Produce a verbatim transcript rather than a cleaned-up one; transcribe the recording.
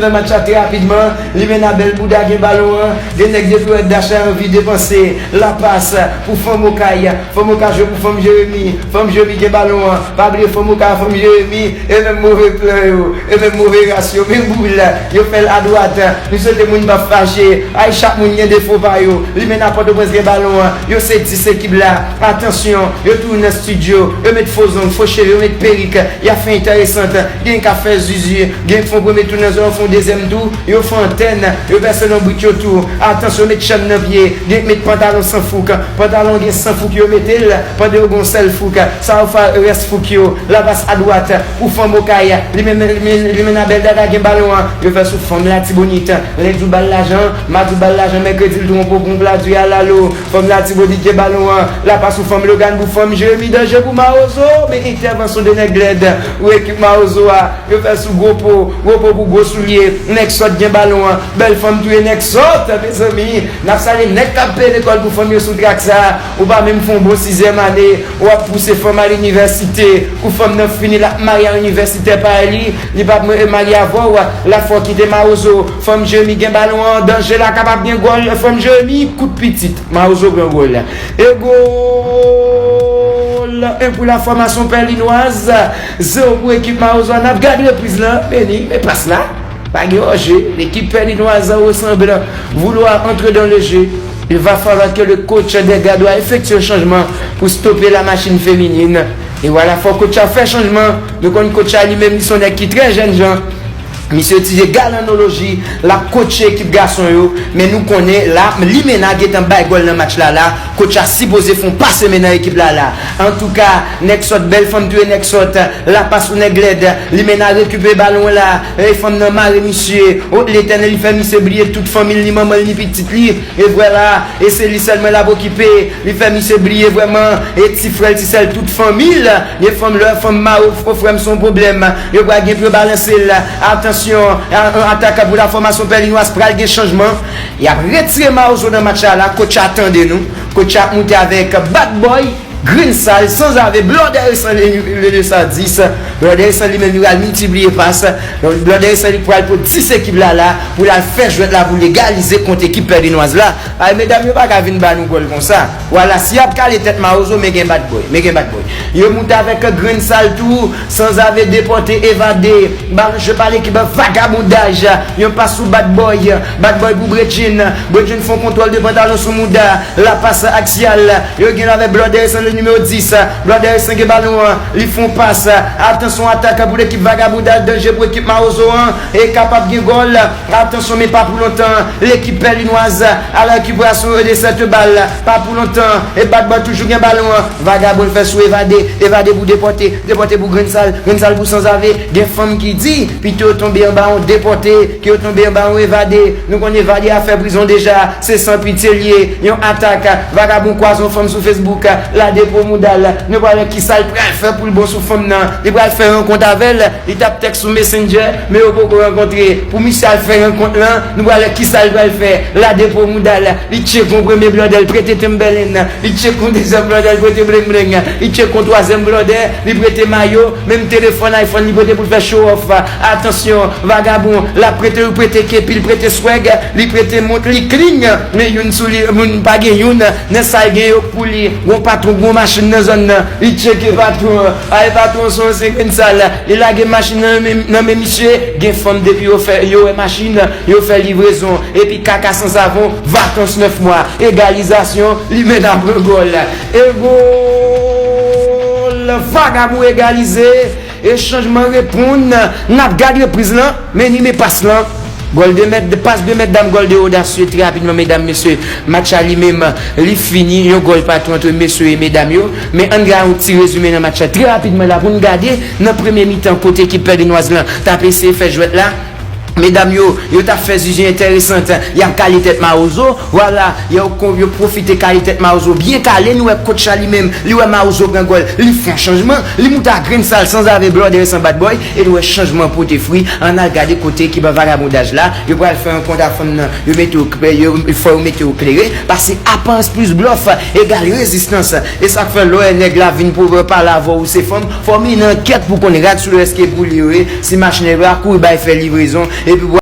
Nan match la trè rapidman, Limena bèl bouda gen balon an, gen nèg depi wè Dacha anvi depanse, la pas pou fanm Okay, fanm Okay jwe pou fanm Jeremi, fanm Jeremi gen balon an, pa bliye fanm Okay, fanm Jeremi, e menm move plan yo, e menm move ras yo, men boul, yo fè l adwat, nou swete moun pa fache, ay chak moun gen defo pa yo, Limena Pòtoprens gen balon an, yo se dis ekip la, atansyon, yo tou nan estidyo, yo met fo zong, fo cheve, yo met perik, y ap fè enteresan, gen k ap fè zuzu, gen k fè yon premye tou nan zòn, fè yon dezyèm tou, yo fè antèn, yo pèse lonbrit yo tou. Atansyon, met chèn nan pye, gen k met pantalon san fouk, pantalon gen san fouk yo mete l, pandan yo gen yon sèl fouk. Sa yo fè rès fouk yo, la pas adwat, pou fanm Okay, li menm, li menm, li menm nan bèl dada gen balon an, yo fè sou fanm Latibonit. Lendi w ba l lajan, madi w ba l lajan, mèkredi l twonpe w pou yon pla diri alalo, fanm Latibonit gen balon an, la pas sou fanm Logan pou fanm Jeremi, danje pou Mawozo, men entèvansyon de nèg lèd, ou ekip Mawozo a, yo fè sou gwo po, gwo po pou gwo soulye, nèg sòt gen balon an, bèl fanm touye nèg sòt, mezanmi, n ap salye nèg k ap peye lekòl pou fanm yo sou trak sa, ou pa menm fè yon bon sizyèm ane, w ap pouse fanm al inivèsite, kou fanm nan fini l ap marye a inivèsitè pa li, li p ap marye avè w, la fò kite Mawozo, fanm Jeremi gen balon an, danje la kapab gen gòl, fanm Jeremi, kout pitit, Mawozo pran gòl, e gòl, en pou la fòmasyon Pèlinwaz, zewo pou ekip Mawozo a, n ap gade repriz lan, men ni, men pas la. Pa gen anjè, l'équipe pèlinoise ressemble vouloir entrer dans le jeu. Il va falloir que le coach des Gardois effectue un changement pour stopper la machine féminine. Et voilà, fò coach a fè chanjman. Nou konn coach a li menm, li se yon nèg ki trè jènjan. Misye itilize galanoloji, l ap coache ekip gason yo. Men nou konnen la, Limena gentan bay gòl nan match la la. Coach a sipoze fè yon pase men nan ekip la la. Antouka, nèg sòt, bèl fanm touye nèg sòt. La pas pou nèg lèd. Limena rekipere balon la. E fanm nan mare misye. O Letènèl, li fè misye bliye tout fanmi l, ni manman l, ni pitit li. E vwala, e se li sèlman l ap okipe. Li fè misye bliye vrèman. E ti frè l, ti sè l, tout fanmi l. Gen fanm lè, fanm mare, o frè m, se yon pwoblèm. Yo pral gen pou yo balanse l. Atansyon, a- an atak pou la fòmasyon Pèlinois pral gen chanjman. Y ap retire Mawozo nan match la la. Coach a tande nou. Coach a ap moute avèk Bad Boy. Grenn sal, sanzave, blòdè resan le, le, le sa dis. Blòdè resan li menm li pral miltipliye pas. Blòdè resan li pral pot dis ekip la la pou l al fè jwèt la pou l egalize kont ekip Pèlinois la. Ay, medam yo pa ka vin ba nou gòl konsa. Vwala, si y ap kale tèt Mawozo, men gen Bad Boy, men gen Bad Boy. Yo moute avèk grenn sal tou, sanzave depòte, evade. Balon jwe pa lekip vagabondaj. Yon pas sou Bad Boy. Bad Boy pou Bredjin. Bredjin fè yon kontwòl de pantalon sou mouda. La pas aksyal. Yo gen avèk Blòdè Resan le nimewo dis. Blòdè Resan gen balon an. Li fè yon pas. Atansyon atak pou lekip vagabondaj. Danje pou ekip Mawozo an. E kapab gen gòl. Atansyon men pa pou lontan. Lekip Pèlinwaz a la rekiperasyon de sèt bal. Pa pou lontan. E Bad Boy toujou gen balon an. Vagabon fè sou evade. Evade pou depòte. Depòte pou grenn sal. Grenn sal pou sanzave. Gen fanm ki di, pito yo tonbe anba yon depòte, ke yo tonbe anba yon evade. Nou konn evade a fè prizon deja, se san pitye l ye. Yon atak, vagabon kwaze yon fanm sou Facebook, la depo mouda l. Nou pral wè kisa l pral fè pou l bon sou fanm nan. Li pral fè rankont avè l, li t ap tèks sou Messenger, men yo poko rankontre. Pou misye al fè rankont lan, nou pral wè kisa l pral fè. La depo mouda l, li tcheke yon premye blòdè, l prete tenm bèlen nan. Li tcheke yon dezyèm blòdè, li prete blengblenng. Li tcheke yon twazyèm blòdè, li prete mayo. Menm telefòn iPhone li prete pou l fè show off. Atansyon, vagabon, l ap prete, li prete kepi, li prete swag, li prete mont, li clean. Men youn sou li, moun pa gen youn. Nan sa l gen yo pou li. Gon patwon, gon machin nan zòn nan. Li tcheke patwon an. Ay patwon se yon ansyen grenn sal. Li lage machin nan men, nan men misye. Gen fanm depi yo fè, yo wè machin, yo fè livrezon. Epi kaka san savon, vakans nèf mwa. Egalizasyon, Limena pran gòl. E gòl, vagabon egalize. E chanjman reponn. N ap gad repriz lan, men ni men pas lan. Gòl de mèt, pas de mèt dam, gòl de odasye, trè rapidman, medam, mesye. Match la li menm, li fini, yon gòl patou ant mesye e medam yo. Men ann gade yon ti rezime nan match la trè rapidman la pou n gade nan premye mitan kote ekip Pèlinois lan t ap eseye fè jwèt la. Medam yo, yo t ap fè zizi enteresant. Y ap kale tèt Mawozo. Vwala, yo, yo pwofite kale tèt Mawozo. Byen kale, nou wè coach la li menm. Li wè Mawozo pran gòl. Li fè yon chanjman. Li moute a grenn sal sanzave blòdè resan Bad Boy. E nou wè chanjman pote fwi. Ann al gade kote ekip vagabondaj la. Yo pral fè rankont ak fanm nan. Yo mete yo, yo, fò yo mete yo klere. Pase aparans plis blòf egal rezistans. E sa k fè lè w wè nèg la vin pou pale avè w, se fanm, fò w mennen ankèt pou w konn rad sou lè èske pou li yo ye, si machin yo pa kouri bay fè livrezon, epi pou